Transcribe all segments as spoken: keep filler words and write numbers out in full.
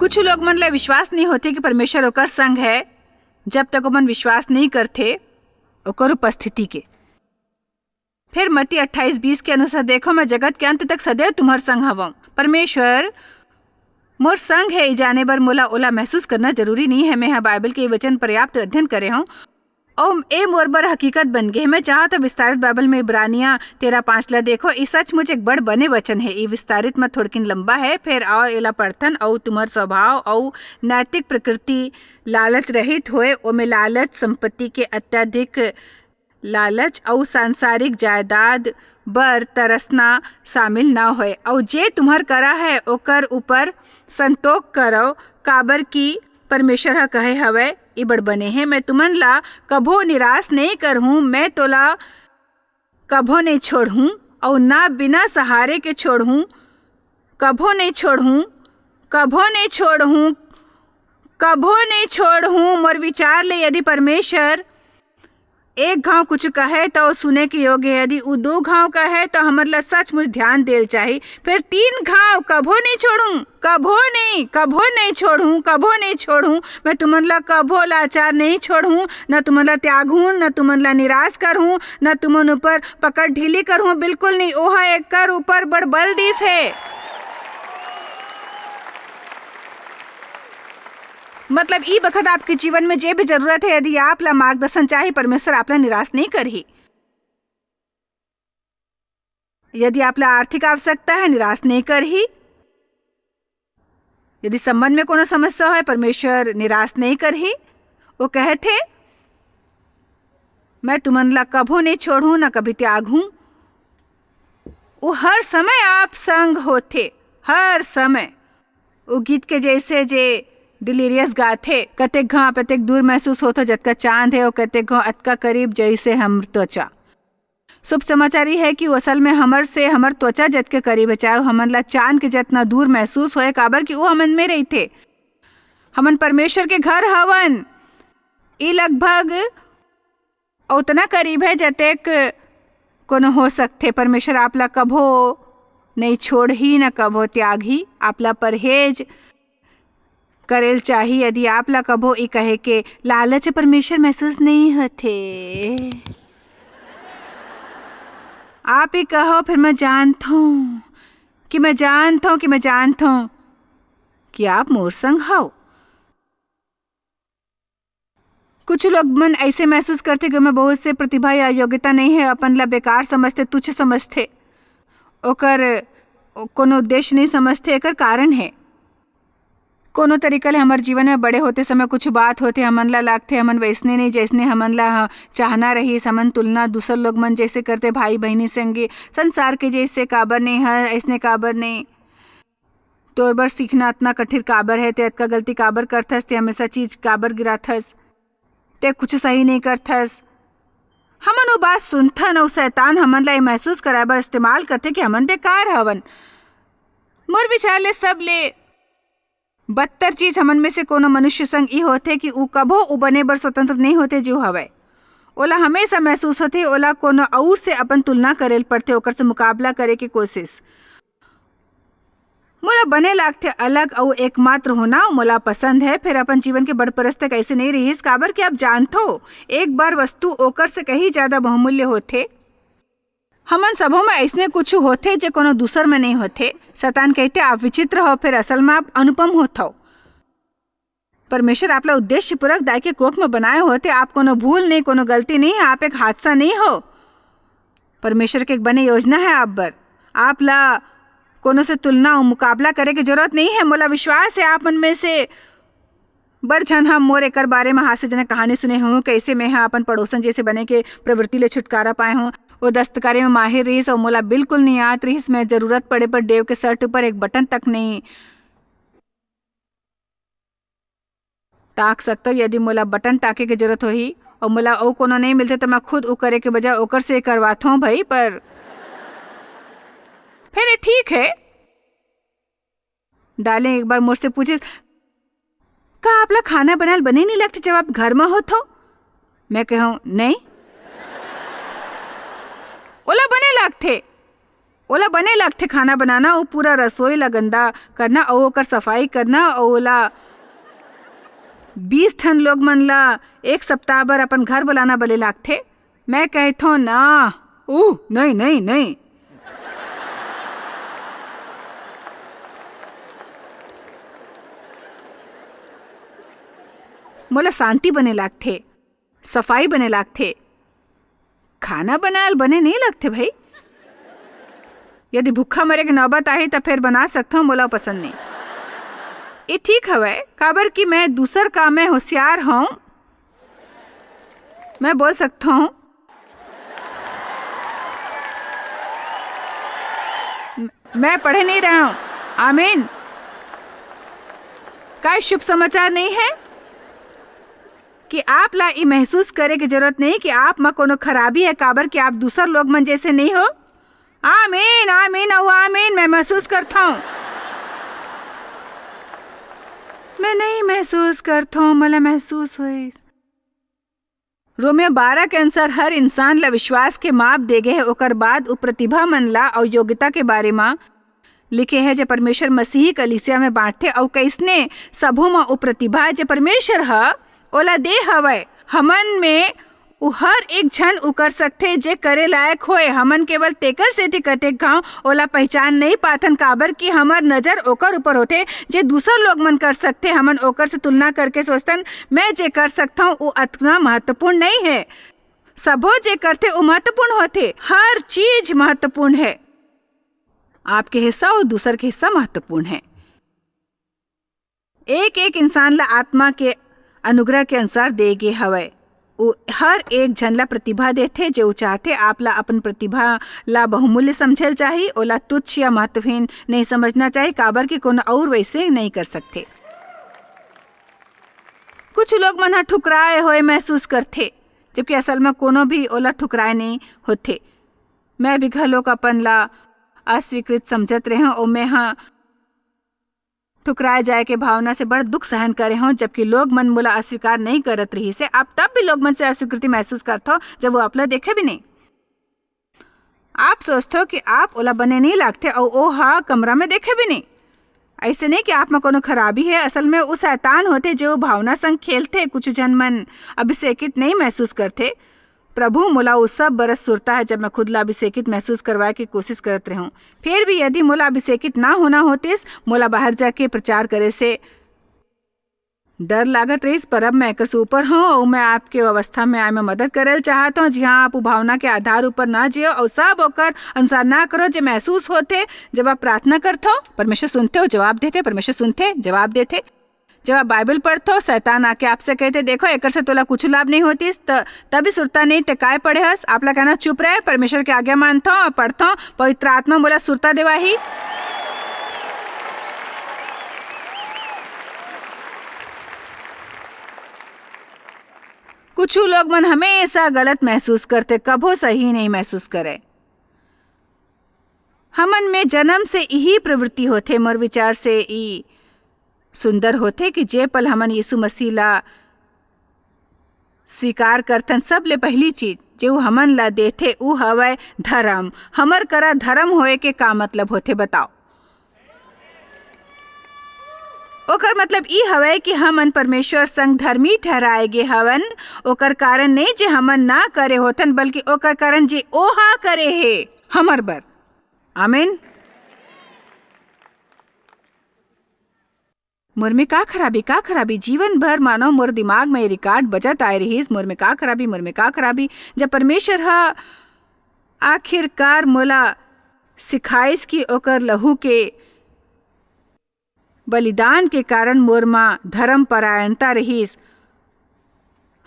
कुछ लोग मन ला विश्वास नहीं होथे कि परमेश्वर ओकर संग है, जब तक ओमन विश्वास नहीं करथे ओकर उपस्थिति के। फिर मत्ती अट्ठाईस बीस के अनुसार, "देखो, मैं जगत के अंत तक सदैव तुम्हर संग हवं।" परमेश्वर मोर संग है, ई जाने बर मोला ओला महसूस करना जरूरी नहीं है। मैं ह बाइबल के वचन पर्याप्त अध्ययन करे हूँ। अउ ए मोर बर हकीकत बन गे हे। मैं चाहत हूँ विस्तारित बाइबल में इब्रानिया तेरह पाँच ला देखो। ई सचमुच एक बड़ बने वचन है। ई विस्तारित में थोड़किन लंबा है, फिर आओ एला पढ़थन। "अउ तुम्हर स्वभाव अउ नैतिक प्रकृति लालच रहित होए, ओमे लालच, संपत्ति के अत्यधिक लालच अउ सांसारिक जायदाद बर तरसना शामिल न होए, अउ जे तुम्हर करा है, ओकर ऊपर संतोख करव, काबर कि परमेश्वर ह कहे हवय, ई बड़ बने हे, मैं तुमन ला कभो निराश नहीं करहूँ, मैं तोला कभो नहीं छोड़हूँ, अउ ना बिना सहारे के छोड़हूँ, कभो नहीं छोड़हूँ, कभो नहीं छोड़हूँ, कभो नहीं छोड़हूँ।" मोर विचार ले यदि परमेश्वर एक घाव कुछ कहे, त ओ सुने के योग्य हे। यदि उ दू घाव कहे, त हमर ला सचमुच ध्यान देल चाही। फिर तीन घाव, "कभो नहीं छोड़हूँ, कभो नहीं, कभो नहीं छोड़हूँ, कभो नहीं छोड़हूँ। मैं तुमन ला कभो लाचार नहीं छोड़हूँ, न तुमन ला त्यागहूँ, न तुमन ला निराश करहूँ, न तुमन ऊपर पकड़ ढीली करहूँ, बिल्कुल नहीं।" ओह एकर ऊपर बड़ बल दिस हे। मतलब, ई बखत आपके जीवन में जे भी जरूरत है, यदि आप ला मार्गदर्शन चाही, परमेश्वर आप ला निराश नहीं करही। यदि आप ला आर्थिक आवश्यकता है, निराश नहीं करही। यदि संबंध में कोनो समस्या है, परमेश्वर निराश नहीं करही। वो कहथे, "मैं तुमन ला कभो नहीं छोड़हूँ, न कभी त्यागहूँ।" वो हर समय आप संग होथे, हर समय। वो गीत के जैसे जे डिलीरियस गाथे, "कतेक घाव आप अतेक दूर महसूस होथो जतका चांद है, और कतेक घाव अतका करीब जैसे हम त्वचा।" शुभ समाचार ये है कि वो असल में हमर से हमर त्वचा जतके करीब है, चाहे वो हमन ला चांद के जतना दूर महसूस होए, काबर कि वो हमन में रहिथे। हमन परमेश्वर के घर हवन। ई लगभग ओतना करीब है जतेक कोनो हो सकथे। परमेश्वर आप ला कभो नहीं छोड़ही, न कभो त्यागही। आप ला परहेज करेल चाही। यदि आप ला कभो ई कहे के लालच परमेश्वर महसूस नहीं होथे, आप ही कहो, "फिर मैं जानथों कि मैं जानथों कि मैं जानथों कि आप मोर संग हव।" कुछ लोग मन ऐसे महसूस करथे कि ओमा बहुत से प्रतिभा या योग्यता नहीं है, अपन ला बेकार समझथे, तुच्छ समझथे, ओकर कोनो उद्देश्य नहीं समझथे। एकर कारण है, कोनो तरीका ले हमर जीवन में बड़े होते समय कुछ बात होथे, हमन ला लागथे हमन वैसने नहीं जैसने हमन ला ह-, चाहना रहिस। हमन तुलना दूसर लोग मन जैसे करथे, भाई बहिनी संगे, संसार के जैसे काबर नहीं है, ऐसने काबर नहीं। तोर बर सीखना अतना कठिन काबर है? ते अतका गलती काबर करथस? ते हमेशा चीज काबर गिराथस? ते कुछ सही नहीं करथस। हमन वो बात सुनथन अउ शैतान हमन ला ये महसूस कराए बर इस्तेमाल करथे कि हमन बेकार हवन। मोर विचार ले सबले बदतर चीज हमन में से कोनो मनुष्य संग ई होथे कि ऊ कभो ऊ बने बर स्वतंत्र नहीं होथे जो हवय। ओला हमेशा महसूस होथे, ओला कोनो अउर से अपन तुलना करे ल पड़थे, ओकर से मुकाबला करे के कोशिश। मोला बने लागथे अलग अउ एकमात्र होना, मोला पसंद है। फिर अपन जीवन के बड़ परस तक ऐसे नहीं रहिस, काबर कि आप जानथो, एक बार वस्तु ओकर से कहीं ज्यादा बहुमूल्य होथे। हमन सबो में ऐसने कुछ होथे जे कोनो दूसर में नहीं होथे। शैतान कहथे, "आप विचित्र हो, फिर असल में आप अनुपम होथव।" परमेश्वर आप ला उद्देश्यपूर्वक दाई के कोख में बनाए होथे। आप कोनो भूल नहीं, कोनो गलती नहीं है, आप एक हादसा नहीं हो। परमेश्वर के एक बने योजना है आप बर। आप ला कोनो से तुलना अउ मुकाबला करे के जरूरत नहीं है। मोला विश्वास है, आप मन में से बड़ झन ह मोर एकर बारे म हास्यजनक कहानी सुने होहू, कैसे मेंहा अपन पड़ोसन जैसे बने के प्रवृत्ति ले छुटकारा पाए हों। वो दस्तकारी म माहिर रहिस अउ मोला बिल्कुल नइ आत रहिस। मैं जरूरत पड़े पर डेव के शर्ट ऊपर एक बटन तक नइ टाक सकतव। यदि मोला बटन टाके के जरूरत होही अउ मोला अउ कोनो नइ मिलथे, त मैं खुद उ करे के बजाय ओकर से करवाथों भई। पर फिर ये ठीक है। डार्लिंग एक बार मोर से पूछिस, "का आप ला खाना बनाल बने नहीं लगथे जब आप घर में होथो?" मैं कहूँ, "नहीं।" ओला बने लगथे। ओला बने लगथे खाना बनाना, वो पूरा रसोई ला गंदा करना, अउ ओकर सफाई करना, अउ ओला बीस ठन लोग मन ला एक सप्ताह बर अपन घर बुलाना बने लागथे। मैं कहथों ना, उह, नहीं, नहीं, नहीं। मोला शांति बने लागथे, सफाई बने लागथे। खाना बनायल बने नहीं लगथे भाई। यदि भूखा मरे के नौबत आही, त फेर बना सकथों, मोला पसंद नहीं। ये ठीक हवय, काबर कि मैं दूसर काम में होशियार हूँ। मैं बोल सकता हूँ, म-, मैं पढ़े नहीं रहा हूँ। आमीन। का शुभ समाचार नहीं है कि आप ला ई महसूस करे के जरूरत नहीं कि आप म कोनो खराबी है, काबर कि आप दूसर लोग मन जैसे नहीं हो? आमीन, आमीन अउ आमीन। मैं महसूस करता हूँ। मैं नहीं महसूस करता हूँ, मला महसूस होइस। रोमियो बारह के अनुसार हर इंसान ला विश्वास के माप दे गे हे, ओकर बाद उ प्रतिभा मन ला अउ योग्यता के बारे म लिखे हे, जे परमेश्वर मसीही कलीसिया में बांटथे, अउ कइसने सबो म उ प्रतिभा, जे परमेश्वर ह ओला दे हवय। हमन में उ हर एक झन उ कर सकथे, जे करे लायक होय। हमन केवल तेकर सेती कतेक घांव ओला पहिचान नइ पाथन, काबर कि हमर नजर ओकर ऊपर होथे, जे दूसर लोग मन कर सकथे। हमन ओकर से तुलना करके सोचथन, "मैं जे कर सकथंव, उ अतना महत्वपूर्ण नइ हे।" सबो जे करथे, उ महत्वपूर्ण होथे। हर चीज महत्वपूर्ण हे। आपके हिस्सा अउ दूसर के हिस्सा महत्वपूर्ण हे। एक-एक इंसान ला आत्मा के अनुग्रह के अनुसार दे गे हवय। उ हर एक झन ला प्रतिभा देथे, जे उ चाहथे। आप ला अपन प्रतिभा ला बहुमूल्य समझल चाही, ओला तुच्छ या महत्वहीन नहीं समझना चाही, काबर कि कोनो अउर वैसे नहीं कर सकथे। कुछ लोग मन ह ठुकराए होए महसूस करथे, जबकि असल म कोनो भी ओला ठुकराए नहीं होथे। मैं भी घलोक अपन ला अस्वीकृत समझत रेहेंव, अउ मैं ह ठुकराए जाए के भावना से बड़ दुख सहन करे हंव, जबकि लोग मन मोला अस्वीकार नहीं करत रिहिस हे। आप तब भी लोग मन से अस्वीकृति महसूस करथव, जब वो आप ला देखे भी नहीं। आप सोचथव कि आप ओला बने नहीं लागथे अउ ओ हा कमरा में देखे भी नहीं। ऐसे नहीं कि आप में कोनो खराबी है, असल में वो शैतान होथे, जो भावना संग खेलथे। कुछ झन मन अभिषेकित नहीं महसूस करथे। प्रभु, मोला वो सब बरस सुरता है, जब मैं खुद ला अभिषेकित महसूस करवाए के कोशिश करत रहूं। फिर भी यदि मोला अभिषेकित ना होना होतिस, मोला बाहर जाके प्रचार करे से डर लागत रहिस, पर अब मैं एकर से ऊपर हूं अउ मैं आपके अवस्था में आए में मदद करल चाहत हूं, जिहां आप उ भावना के आधार ऊपर ना जियो अउ सब ओकर अनुसार ना करो, जे महसूस होथे। जब आप प्रार्थना करथो, परमेश्वर सुनथे अउ जवाब देथे, परमेश्वर सुनथे, जवाब देथे। जब आप बाइबल पढ़थो, शैतान आके आपसे कहथे, "देखो, एकर से तोला कुछ लाभ नहीं होतिस।" त-, तभी सुरता नहीं, ते काय पढ़े हस? आप ला कहना, "चुप रहे, परमेश्वर के आज्ञा मानथो अउ पढ़थो, पवित्र आत्मा मोला सुरता देवाही।" कुछ लोग मन हमेशा गलत महसूस करथे, कभो सही नहीं महसूस करे। हमन में जन्म से इही प्रवृत्ति होथे। मोर विचार से ई सुंदर होथे कि जे पल हमन यीशु मसीह ला स्वीकार करथन, सबले पहिली चीज जे ऊ हमन ला देथे, ऊ हवय धर्म। हमर करा धर्म होए के का मतलब होथे, बताओ? ओकर मतलब ई हवय कि हमन परमेश्वर संग धर्मी ठहराए गे हवन, ओकर कारण नहीं जे हमन ना करे होथन, बल्कि ओकर कारण जे ओहा करे हे हमर बर। आमीन। मोर में का खराबी, का खराबी? जीवन भर मानो मोर दिमाग में ये रिकॉर्ड बजत आए रहिस, मोर में का खराबी, मोर में का खराबी। जब परमेश्वर ह आखिरकार मोला सिखाइस कि ओकर लहू के बलिदान के कारण मोर म धर्म परायणता रहिस।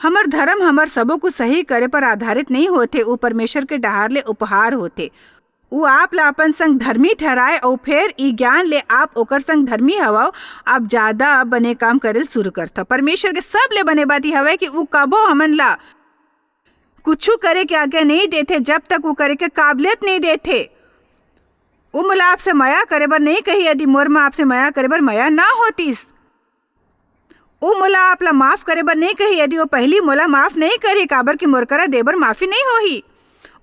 हमर धर्म हमर सबो कुछ सही करे पर आधारित नहीं होथे, ऊ परमेश्वर के डहार ले उपहार होथे। ऊ आप ला अपन संग धर्मी ठहराए अऊ फेर ई ज्ञान ले आप ओकर संग धर्मी हवव, आप ज्यादा बने काम करे ल शुरू करथव। परमेश्वर के सबले बने बात ई हवय कि ऊ कभो हमन ला कुछु करे के आज्ञा नहीं देथे, जब तक वो करे के काबिलियत नहीं देथे। वो मोला आपसे मया करे बर नहीं कही, यदि मोर म आपसे मया करे बर मया ना होतिस। वो मोला आप ला माफ करे बर नहीं कही, यदि वो पहली मोला माफ नहीं करही, काबर कि मोर करा दे बर माफी नहीं होही।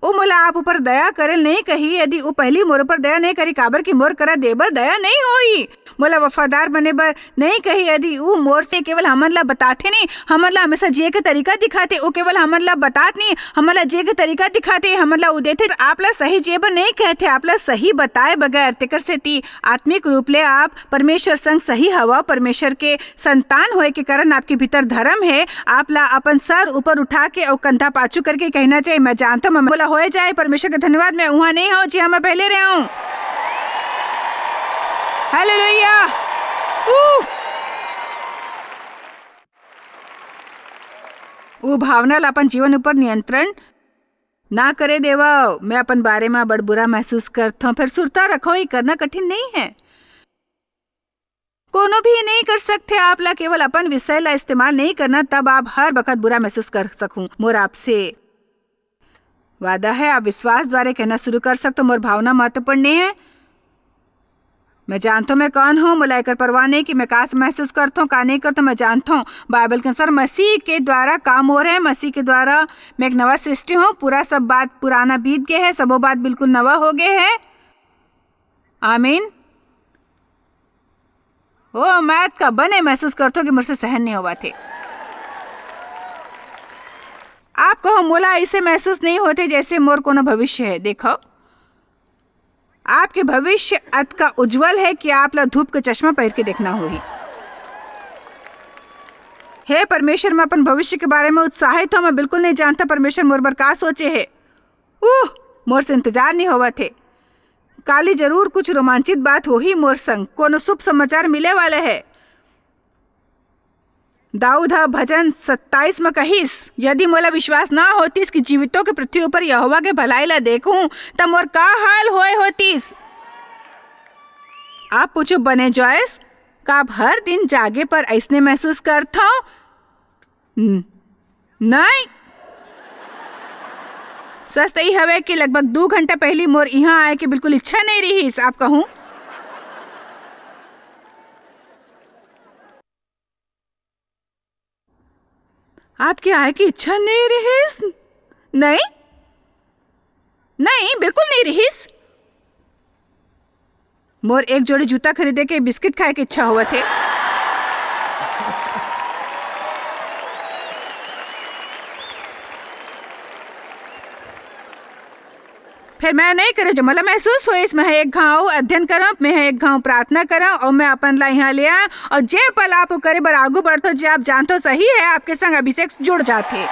ओ मोला आप ऊपर दया करे ल नहीं कही, यदि ओ पहली मोर ऊपर दया नहीं करी, काबर कि मोर करा देबर दया नहीं होही। मोला वफादार बने बर नहीं कही, यदि ओ मोर से केवल हमन ला बताथे नहीं, हमन ला हमेशा जिए के तरीका दिखाथे, ओ केवल हमन ला बतात नहीं, हमन ला जिए के तरीका दिखाथे, हमन ला ओ देथे। आप ला सही जिए बर नहीं कहथे, आप ला सही बताए बगैर। तेकर सेती आत्मिक रूप ले आप परमेश्वर संग सही हवा। परमेश्वर के संतान होए के कारण आपके भीतर धर्म है। आप ला अपन सर ऊपर उठा के अउ कंधा पाछू करके कहना चाहिए, "मैं जानथों, मैं मोला होए जाए, परमेश्वर के धन्यवाद, मैं उहाँ नहीं हूँ, जिहाँ मैं पहले रहे हूँ।" हालेलुया। ऊ, ऊ भावना ला अपन जीवन ऊपर नियंत्रण ना करे देवव। "मैं अपन बारे म बड़ बुरा महसूस करथों।" फिर सुरता रखो, ये करना कठिन नहीं है। कोनो भी नहीं कर सकथे। आप ला केवल अपन विषय ला इस्तेमाल नहीं करना, तब आप हर बखत बुरा महसूस कर सकूं। मोर आपसे वादा है, आप विश्वास द्वारा कहना शुरू कर सकते हो, "मोर भावना महत्वपूर्ण नहीं है। मैं जानता हूँ मैं कौन हूँ, मोला एकर परवाह नहीं कि मैं का महसूस करता हूँ, का नहीं करता हूँ, मैं जानता हूँ।" बाइबल के अनुसार मसीह के द्वारा काम हो रहे हैं, मसीह के द्वारा मैं एक नवा सृष्टि हूँ, पूरा सब बात पुराना बीत गया है, सबो बात बिल्कुल नवा हो गया है। आमीन। ओ, मैं अतका बने महसूस करथों कि मोर से सहन नहीं होवत हे। आप कहो, "मोला ऐसे महसूस नहीं होते जैसे मोर कोनो भविष्य है।" देखो, आपके भविष्य अतका उज्जवल है कि आप ला धूप के चश्मा पहिर के देखना होही। हे परमेश्वर, मैं अपन भविष्य के बारे में उत्साहित हूँ। मैं बिल्कुल नहीं जानता परमेश्वर मोर बर का सोचे है। उह, मोर से इंतजार नहीं होवत हे। काली जरूर कुछ रोमांचित बात होही मोर संग, कोनो शुभ समाचार मिले वाले है। दाऊद ह भजन सत्ताईस म कहिस, "यदि मोला विश्वास ना होतिस कि जीवितों के पृथ्वी ऊपर यहोवा के भलाई ला देखूं, त मोर का हाल होए होतिस?" आप पूछो, "बने जॉयस, का आप हर दिन जागे पर अइसने महसूस करथव?" न-, नहीं। सच त ई हवे कि लगभग दू घंटा पहली मोर इहाँ आए के बिल्कुल इच्छा नहीं रहिस, आप कहूँ। आपके आए के इच्छा नहीं रहिस? नहीं, नहीं, बिल्कुल नहीं रहिस। मोर एक जोड़ी जूता खरीदे के बिस्किट खाए के इच्छा होवत हे। फिर मैं नहीं करे जो मोला महसूस होइस, मैं एक घाव अध्ययन करंव, मैं एक घाव प्रार्थना करंव, अउ मैं अपन ला इहाँ ले आंव, अउ जे पल आप वो करे बर आगू बढ़थो, जे आप जानथो सही है, आपके संग अभिषेक जुड़ जाथे।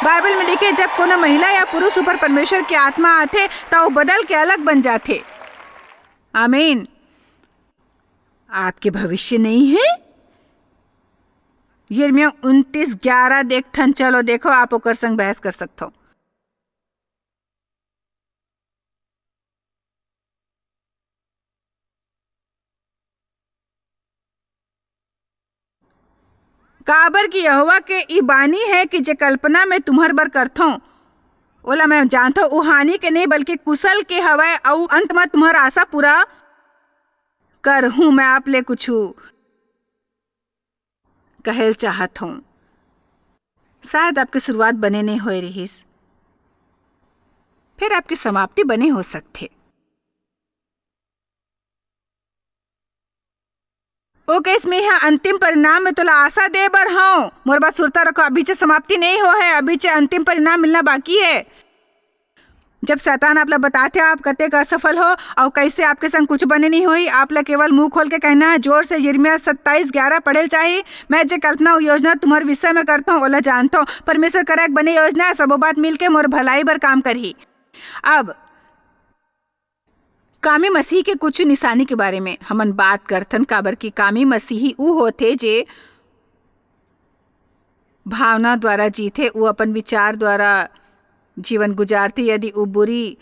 बाइबल में लिखे, जब कोनो महिला या पुरुष ऊपर परमेश्वर की आत्मा आथे, त वो बदल के अलग बन जाथे। आमीन। आपके भविष्य नहीं है? यिर्मयाह उनतीस ग्यारह देखथन, चलो देखो, आप ओकर संग बहस कर सकथो। काबर कि यहोवा के ई बानी है कि जे कल्पना मैं तुम्हर बर करथों, ओला मैं जानथों, ऊ हानि के नहीं, बल्कि कुशल के हवय, अऊ अंत म तुम्हर आशा पूरा करहूं। मैं आप ले कुछु कहेल चाहत हूं। शायद आपकी शुरुआत बने नहीं होए रहिस, फिर आपकी समाप्ति बने हो सकथे। ओ कहिस, "मेंह अंतिम परिणाम में तोला आशा दे बर हंव।" मोर बात सुरता रखो, अभी चे समाप्ति नहीं हो है, अभी चे अंतिम परिणाम मिलना बाकी है। जब शैतान आप ला बताथे आप कतेक असफल हो अउ कैसे आपके संग कुछ बने नहीं होई, आप ला केवल मुंह खोल के कहना है जोर से, यिर्मयाह सत्ताईस ग्यारह पढ़ेल चाही, "मैं जे कल्पना अउ योजना तुम्हर विषय में करता हूँ, ओला जानता हूँ।" परमेश्वर करा एक बने योजना है, सबो बात मिलके मोर भलाई बर काम करही। अब कामी मसीह के कुछ निशानी के बारे में हमन बात करथन, काबर कि कामी मसीही ऊ होथे जे भावना द्वारा जीथे, ऊ अपन विचार द्वारा जीवन गुजारथे। यदि ऊ बुरी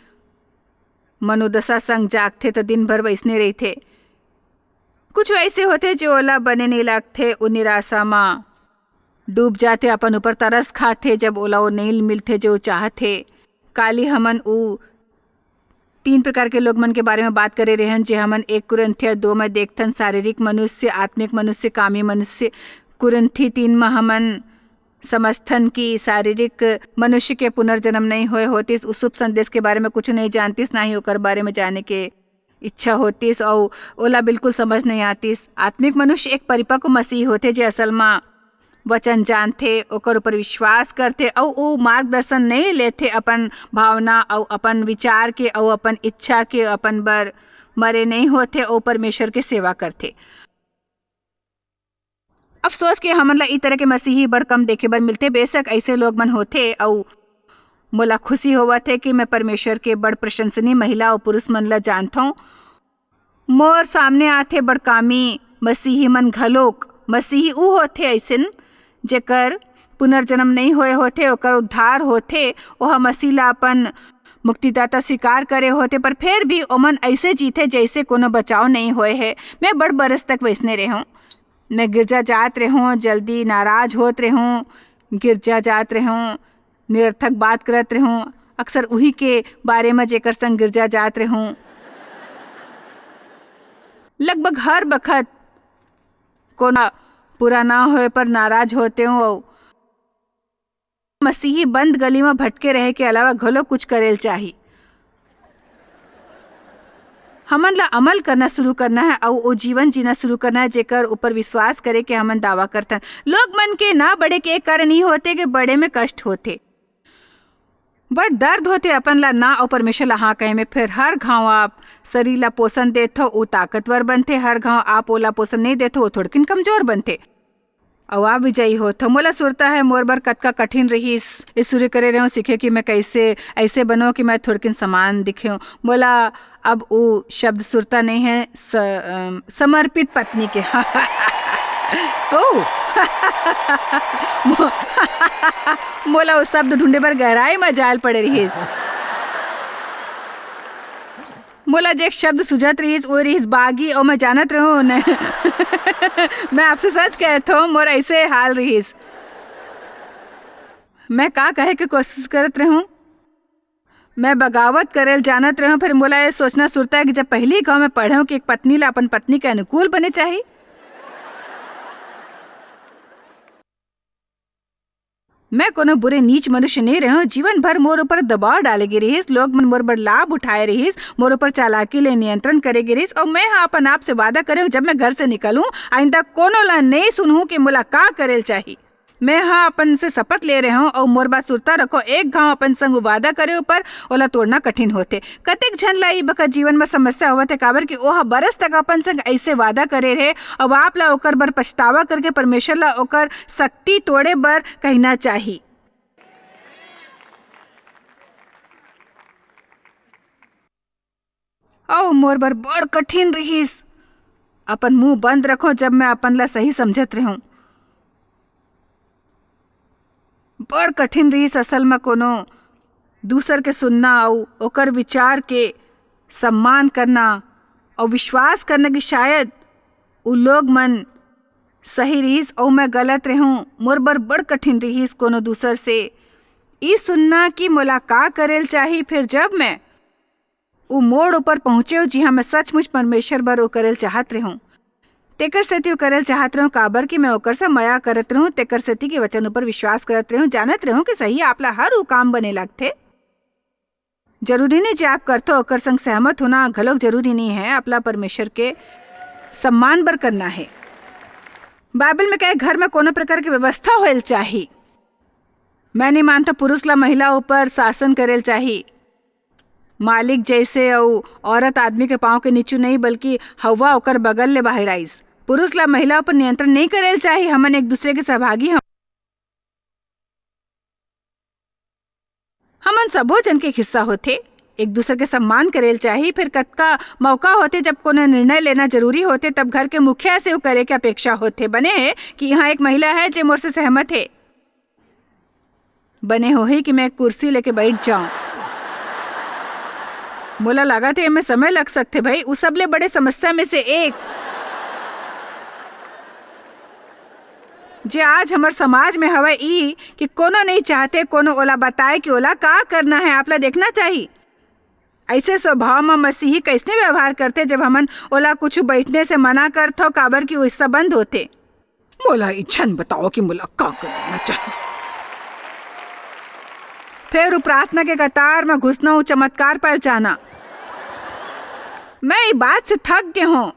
मनोदशा संग जागथे, त दिन भर वइसने रहिथे। कुछ वइसे होथे, जे ओला बने नइ लागथे, ऊ निराशा म डूब जाथे, अपन ऊपर तरस खाथे, जब ओला ओ नइ मिलथे, जो ओ चाहथे। काली हमन ऊ तीन प्रकार के लोग मन के बारे में बात करे रेहन, जे हमन एक कुरिन्थिया दो में देखथन, शारीरिक मनुष्य, आत्मिक मनुष्य, कामी मनुष्य। कुरिन्थी तीन में हमन समझथन कि शारीरिक मनुष्य के पुनर्जन्म नहीं होए होतिस, उ शुभ संदेश के बारे में कुछ नहीं जानतिस, ना ही ओकर बारे में जाने के इच्छा होतिस, अउ ओला बिल्कुल समझ नहीं आतिस। आत्मिक मनुष्य एक परिपक्व मसीही होथे, जे असल म वचन जानथे, ओकर ऊपर विश्वास करथे, अउ ओ मार्गदर्शन नहीं लेथे अपन भावना अउ अपन विचार के अउ अपन इच्छा के, अपन बर मरे नहीं होथे, ओ परमेश्वर के सेवा करथे। अफसोस के हमन ला ई तरह के मसीही बड़ कम देखे बर मिलथे। बेशक ऐसे लोग मन होथे, अउ मोला खुशी होवत हे कि मैं परमेश्वर के बड़ प्रशंसनीय महिला अउ पुरुष मन ला जानथौं। मोर सामने आथे बड़ कामी मसीही मन घलोक। मसीही ऊ होथे अइसन, जेकर पुनर्जन्म नहीं होए होथे, ओकर उद्धार होथे, ओह मसीह ला अपन मुक्तिदाता स्वीकार करे होथे, पर फेर भी ओमन ऐसे जीथे जैसे कोनो बचाव नहीं होए हे। मैं बड़ बरस तक वैसने रेहों। मैं गिरजा जात रेहों, जल्दी नाराज होत रेहों, गिरजा जात रेहों, निरर्थक बात करत रेहों, अक्सर उही के बारे म जेकर संग गिरजा जात रेहों। लगभग हर बखत कोनो पूरा ना होए पर नाराज होते हूँ। अउ मसीही बंद गली म भटके रहे के अलावा घलो कुछ करेल चाही। हमन ला अमल करना शुरू करना है अउ ओ जीवन जीना शुरू करना है, जेकर ऊपर विश्वास करे के हमन दावा करथन। लोग मन के ना बढ़े के एक कारण ई होथे कि बढ़े में कष्ट होथे, बड़ दर्द होथे अपन ला ना अउ परमेश्वर ला हाँ कहे में। फिर हर घाव आप शरीर ला पोषण देथो, उ ताकतवर बनथे। हर घाव आप ओला पोषण नहीं देथो, वो थोड़किन कमजोर बनथे। अउ आप विजयी होथो। मोला सुरता है, मोर बर कतका कठिन रहिस। ये शुरू करे रहूं सीखे कि मैं कैसे ऐसे बनों कि मैं थोड़किन समान दिखें। मोला अब वो शब्द सुरता नहीं है, स-, अम, समर्पित पत्नी के। ओ, मो-, मोला वो शब्द ढूंढे बर गहराई में जायल पड़े रहिस। मोला जे शब्द सुझत रहिस, वो रहिस बागी, अउ मैं जानत रहूं न। मैं आपसे सच कहत हूं, मोर ऐसे हाल रहिस। मैं का कहे के कोशिश करत रहूं? मैं बगावत करेल जानत रहूं, फिर मोला ये सोचना सुरता है कि जब पहली गांव में पढ़े हूं कि एक पत्नी ला अपन पत्नी के अनुकूल बने चाही। मैं कोनो बुरे नीच मनुष्य नहीं रहूं। जीवन भर मोर ऊपर दबाव डाले गे रहिस, लोग मन मोर बर लाभ उठाए रहिस, मोर ऊपर चालाकी ले नियंत्रण करे गे रहिस, अउ मैं हा अपन आप से वादा करे हूं, जब मैं घर से निकलूं, आइंदा कोनो ला नहीं सुनहूं कि मोला का करेल चाही। मैं हा अपन से शपथ ले रहे हूं, अउ मोर बात सुरता रखो, एक घाव अपन संग वादा करे ऊपर ओला तोड़ना कठिन होथे। कतेक झन ला ई बखत जीवन म समस्या होवत हे, काबर कि ओह बरस तक अपन संग अइसे वादा करे रहे, अउ आप ला ओकर बर पछतावा करके परमेश्वर ला ओकर शक्ति तोड़े बर कहना चाही। अउ मोर बर बड़ कठिन रिहिस। अपन मुंह बंद रखो, जब मैं अपन ला सही समझत रहूं। बड़ कठिन रिहिस असल म कोनो दूसर के सुनना अउ ओकर विचार के सम्मान करना अउ विश्वास करना कि शायद उ लोग मन सही रिहिस अउ मैं गलत रहूं। मोर बर बड़ कठिन रिहिस कोनो दूसर से ई सुनना कि मोला का करेल चाही। फिर जब मैं उ मोड़ ऊपर पहुंचे हो, जिहां मैं सचमुच परमेश्वर बर ओ करेल चाहत रहूं, तेकर सेती ओ करेल चाहत रहूं, काबर कि मैं ओकर से मया करत रहूं, तेकर सेती के वचन ऊपर विश्वास करत रहूं, जानत रहूं कि सही आप ला हर उ काम बने लगथे। जरूरी नहीं जे आप करथो ओकर संग सहमत होना घलोक जरूरी नहीं है। आपला परमेश्वर के सम्मान बर करना है। बाइबल में कहे घर में कोनो प्रकार के व्यवस्था होएल चाही। मैं नहीं मानता पुरुष ला महिला ऊपर शासन करेल चाही। मालिक जैसे अउ औरत आदमी के पांव के नीचू नहीं, बल्कि हवा ओकर बगल ले बाहर आइस। पुरुष ला महिला ऊपर नियंत्रण नहीं करेल चाही। हमन एक दूसरे के सहभागी हम। हमन सबो जन के हिस्सा होथे, एक दूसर के सम्मान करेल चाही। फिर कतका मौका होथे, जब कोनो निर्णय लेना जरूरी होथे, तब घर के मुखिया से उ करे के अपेक्षा होथे। बने हे कि यहाँ एक महिला है, जे मोर से सहमत हे। बने होही कि मैं कुर्सी लेके बैठ जाऊं। मोला लागत हे, एमे समय लग सकथे भाई। उ सबले बड़े समस्या में से एक, जे आज हमर समाज में हवय, ई कि कोनो नहीं चाहते कोनो ओला बताए कि ओला का करना है। आपला देखना चाही, ऐसे स्वभाव म मसीही कैसने व्यवहार करथे, जब हमन ओला कुछ बैठने से मना करथव, काबर कि ओ हिस्सा बंद होथे। मोला ई झन बताओ कि मोला का करना चाही। फेर उ प्रार्थना के कतार म घुसना, उ चमत्कार पाए ल चाहना। मैं ई बात से थक गे हों।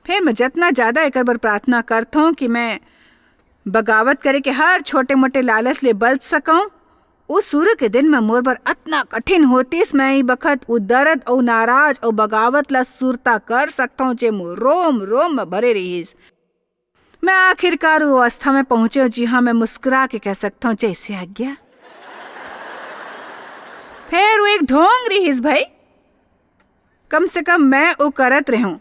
फेर मैं जतना ज्यादा एकर बर प्रार्थना करथों कि मैं बगावत करे के हर छोटे-मोटे लालच ले बच सकंव, उ शुरू के दिन म मोर बर अतना कठिन होतिस। मैं ई बखत उ दरद अउ नाराज अउ बगावत ला सुरता कर सकथों, जे मोर रोम-रोम म भरे रिहिस। मैं आखिरकार वो अवस्था में पहुंचे हूं, जिहां मैं मुस्कुरा के कह सकता हूं, "जैसे आज्ञा।" फेर वो एक ढोंग रिहिस भाई, कम से कम मैं वो करत रहूं।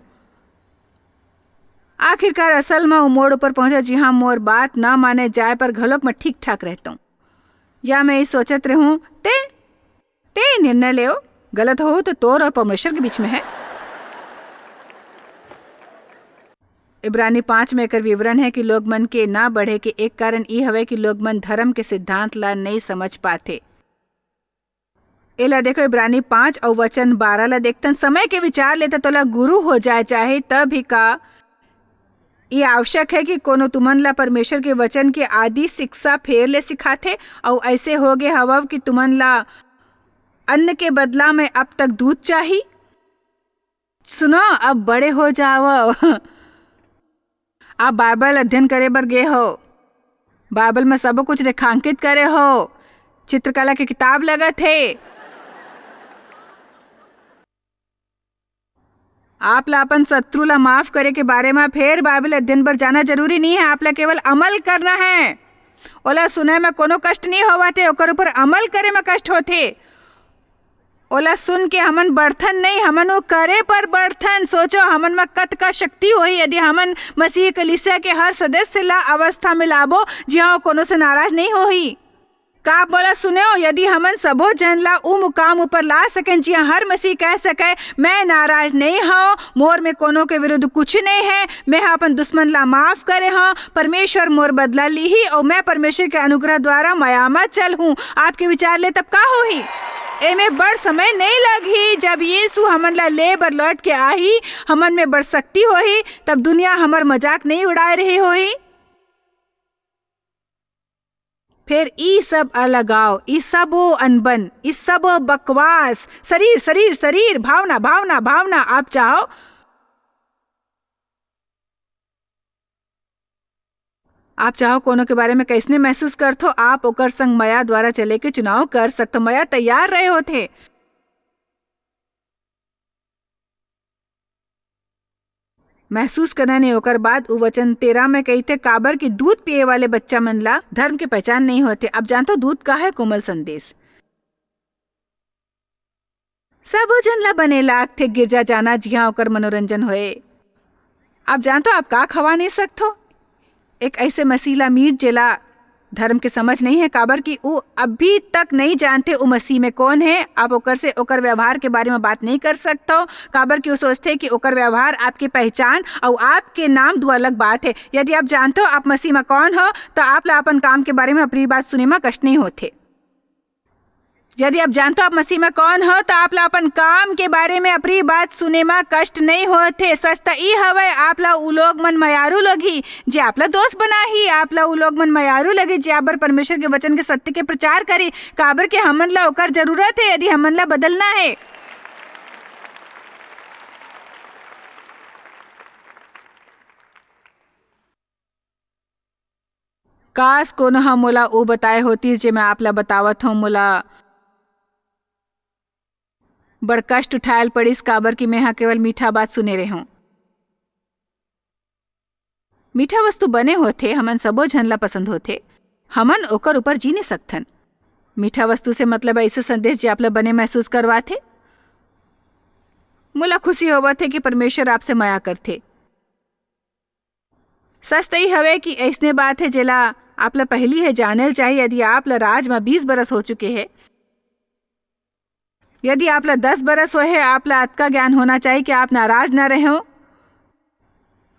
आखिरकार असल में वो मोड़ ऊपर पहुंचा, जिहां मोर बात ना माने जाए पर घलोक मैं ठीक ठाक रहता हूं। या मैं ये सोचत रहूं, ते ते निर्णय लेव, गलत हो तो तोर और परमेश्वर के बीच में है। इब्रानी पाँच में एकर विवरण है कि लोग मन के ना बढ़े के एक कारण ई हवे कि लोग मन धर्म के सिद्धांत ला नहीं समझ पाथे। एला देखो, इब्रानी पाँच अउ वचन बारह ला देखतन, समय के विचार ले त तोला गुरु हो जाए चाहे, तब भी का ये आवश्यक है कि कोनो तुमन ला परमेश्वर के वचन के आदि शिक्षा फेर ले सिखाथे, अउ ऐसे हो गे हवव कि तुमन ला अन्न के बदला में अब तक दूध चाही? सुनो, अब बड़े हो जावव। आप बाइबल अध्ययन करे बर गे हो, बाइबल में सबो कुछ रेखांकित करे हो, चित्रकला के किताब लगत हे। आप ला अपन शत्रु ला माफ करे के बारे में फेर बाइबल अध्ययन बर जाना जरूरी नहीं है। आप ला केवल अमल करना है। ओला सुने में कोनो कष्ट नहीं होवत हे, ओकर ऊपर अमल करे में कष्ट होथे। ओला सुन के हमन बढ़थन नहीं, हमन वो करे पर बढ़थन। सोचो, हमन में कतका शक्ति होही यदि हमन मसीह कलीसिया के हर सदस्य ला अवस्था में लाबो, जिहां वो कोनो से नाराज नहीं होही। का आप मोला सुनेव? यदि हमन सबो झन ला उ मुकाम ऊपर ला सकेन, जिहां हर मसीह कह सके, "मैं नाराज नहीं हव, मोर में कोनो के विरुद्ध कुछ नहीं है, मैं ह अपन दुश्मन ला माफ करे हव, परमेश्वर मोर बदला लीही अउ मैं परमेश्वर के अनुग्रह द्वारा मया म चल हूं।" आपके विचार ले तब का होही? एमे बड़ समय नहीं लगही। जब यीशु हमन ला ले बर लौट के आही, हमन में बड़ शक्ति होही, तब दुनिया हमर मजाक नहीं उड़ाए रही होही। फेर ई सब अलगाव, ई सबो अनबन, ई सबो बकवास, शरीर, शरीर, शरीर, भावना, भावना, भावना, आप चाहो, आप चाहो कोनो के बारे में कैसने महसूस करथो, आप ओकर संग मया द्वारा चले के चुनाव कर सकथो। मया तैयार रहे होथे। महसूस करना नहीं। ओकर बाद उ वचन तेरह में कहिथे, "काबर कि दूध पिए वाले बच्चा मन ला धर्म के पहचान नहीं होथे।" अब जानथो दूध का है? कोमल संदेश। सबो झन ला बने लागथे गिरजा जाना, जिहां ओकर मनोरंजन होए। अब जानथो आप का खवा नहीं सकथो? एक ऐसे मसीह ला मीट, जेला धर्म के समझ नहीं है, काबर कि उ अभी तक नहीं जानथे उ मसीह में कौन है। आप ओकर से ओकर व्यवहार के बारे में बात नहीं कर सकथो, काबर कि उ सोचथे कि ओकर व्यवहार आपके पहचान अउ आपके नाम दो अलग बात है। यदि आप जानथो आप मसीह में कौन हो, तो आप ला अपन काम के बारे में अपनी बात सुने में कष्ट नहीं होथे। यदि आप जानथो आप मसीह में कौन हो, तो आप ला अपन काम के बारे में अपनी बात सुने में कष्ट नहीं होथे। सच त ई हवय, आप ला उ लोग मन मयारू लगही, जे आप ला दोस्त बनाही। आप ला उ लोग मन मयारू लगही, जे आप बर परमेश्वर के वचन के सत्य के प्रचार करी, काबर के हमन ला ओकर जरूरत है, यदि हमन ला बदलना है। काश कोनो ह मोला ओ बताए होतिस, जे मैं आप ला बतावत हंव। मोला बड़ कष्ट उठायल पड़िस, काबर कि मैं ह केवल मीठा बात सुने रेहेंव। मीठा वस्तु बने होथे, हमन सबो झन ला पसंद होथे, हमन ओकर ऊपर जी नहीं सकथन। मीठा वस्तु से मतलब ऐसे संदेश, जे आप ला बने महसूस करवाथे। मोला खुशी होवत हे कि परमेश्वर आपसे मया करथे। सच त ई हवे कि अइसने बात हे, जेला आप ला पहिली हे जाने ल चाही। यदि आप ला राज म बीस बरस हो चुके हे, यदि आप ला दस बरस होए हे, आप ला अतका ज्ञान होना चाही कि आप नाराज ना रहेव।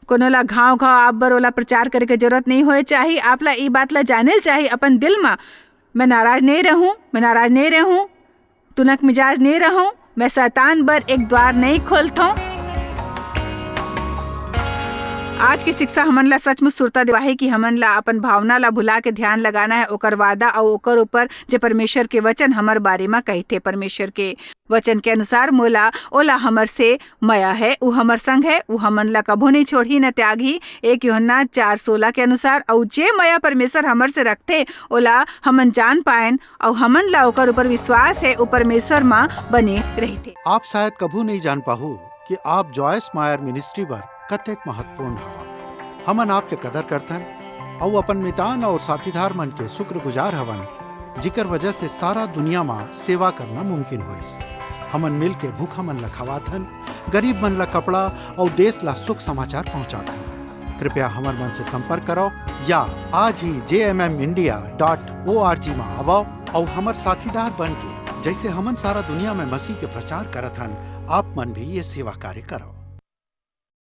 कोनो ला घाव-घाव आप बर ओला प्रचार करे के जरूरत नहीं होए चाही। आप ला ई बात ला जाने ल चाही अपन दिल म, "मैं नाराज नहीं रहूं, मैं नाराज नहीं रहूं।" तुनक मिजाज नहीं रहूं, मैं शैतान बर एक द्वार नहीं खोलथों। आज के शिक्षा हमन ला सचमुच सुरता देवाही कि हमन ला अपन भावना ला भुला के ध्यान लगाना है ओकर वादा अउ ओकर ऊपर, जे परमेश्वर के वचन हमर बारे म कहिथे। परमेश्वर के वचन के अनुसार मोला ओला हमर से मया है, उ हमर संग है, उ हमन ला कभू नहीं छोड़ही न त्यागही। एक यूहन्ना चार सोलह के अनुसार, अउ जे मया परमेश्वर हमर से रखथे, ओला हमन जान पाएन, अउ हमन ला ओकर ऊपर विश्वास है, उ परमेश्वर म बने रहिथे। आप शायद कभू नहीं जान पाहू कि आप जॉयस मायर मिनिस्ट्री बर कतेक महत्वपूर्ण हवा। हमन आपके कदर करथन अउ अपन मितान अउ साथीदार मन के शुक्रगुजार हवन, जिकर वजह से सारा दुनिया म सेवा करना मुमकिन होइस। हमन मिल के भूखा मन ला खवाथन, गरीब मन ला कपड़ा अउ देश ला सुख समाचार पहुंचाथन। कृपया हमर मन से संपर्क करो या आज ही जे M M India dot O R G म आवो अउ हमर साथीदार बन के, जैसे हमन सारा दुनिया में मसीह के प्रचार करत हन, आप मन भी ये सेवा कार्य करो।